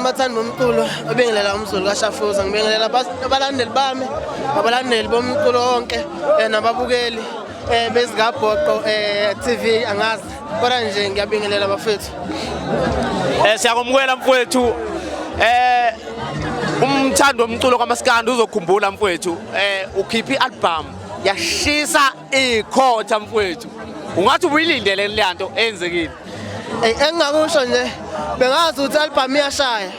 Bathandi bomculo, obingelela umZulu kaShafuza, ngibingelela abalandeli bami, abalandeli bomculo wonke, nababukeli bezikabhoqo TV, angazi kodwa nje ngiyabingelela bafethu. Siyakumukela mfowethu. Umthando womculo kaMaskandi uzokhumbula mfowethu, ukhipha i-album yashisa ikhotha mfowethu. Ungathi ubuyilindele le nto eyenzekile? Engingakusho nje, bengazi ukuthi i-album iyashaya,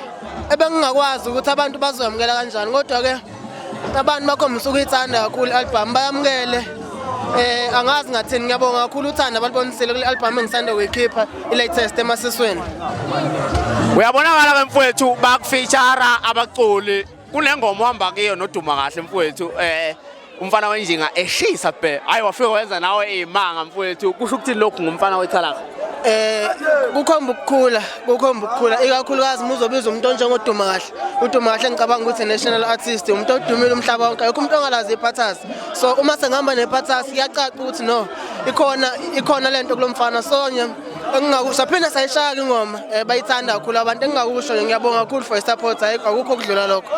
ebengingakwazi ukuthi abantu bazoyamukela kanjani, kodwa-ke abantu bakhombisa ukuyithanda kakhulu i-album, bayamukele. Angazi ngathini, ngiyabonga kakhulu uthando abalibonisile kule album engisanda kuyikhipha, i-latest emasisweni. Uyabonakala ke mfowethu, bakufeature abaculi kunengoma ohamba kuyo noduma kahle mfowethu, umfana wenjinga eshisa bhe. Hayi, wafika wenza nawe imanga mfowethu. Kusho ukuthi lokhu ngumfana wethalaka? Kukhomba ukukhula, kukhomba ukukhula, ikakhulukazi uma uzobiza umuntu onjengoduma kahle. Uduma kahle, ngicabanga ukuthi national artist, umuntu odumile umhlaba wonke, ayikho umuntu ongalazi iPhathas. So uma sengihamba nePhathas, kuyacaca ukuthi no, ikhona, ikhona lento kulomfana. So nje engingakusho, phinde sayishaya ingoma, bayithanda kakhulu abantu. Engingakusho nje, ngiyabonga kakhulu for support. Ayikho, akukho okudlula lokho,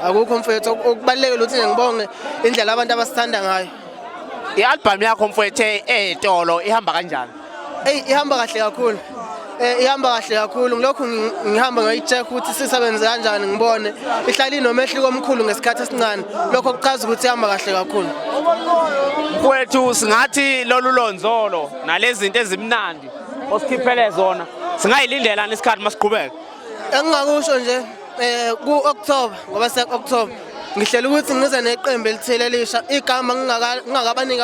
akukho mfethu. Okubalulekile ukuthi nje ngibonge indlela abantu abasithanda ngayo. I-album yakho mfowethu ey'tolo ihamba kanjani? Ey, ihamba kahle kakhulu. Ihamba kahle kakhulu. Ngilokhu ngihamba ngayi-check ukuthi sisebenze kanjani, ngibone ihlala inomehluko omkhulu ngesikhathi esincane. Lokho kuchaza ukuthi ihamba kahle kakhulu. Mfowethu, singathi lolu lonzolo nalezi zinto ezimnandi osikhiphele zona, singayilindelani isikhathi masiqhubeka? Engingakusho nje, ku-October, ngoba seku-October, ngihlela ukuthi ngize neqembu elithile elisha, igama ngingakabanika.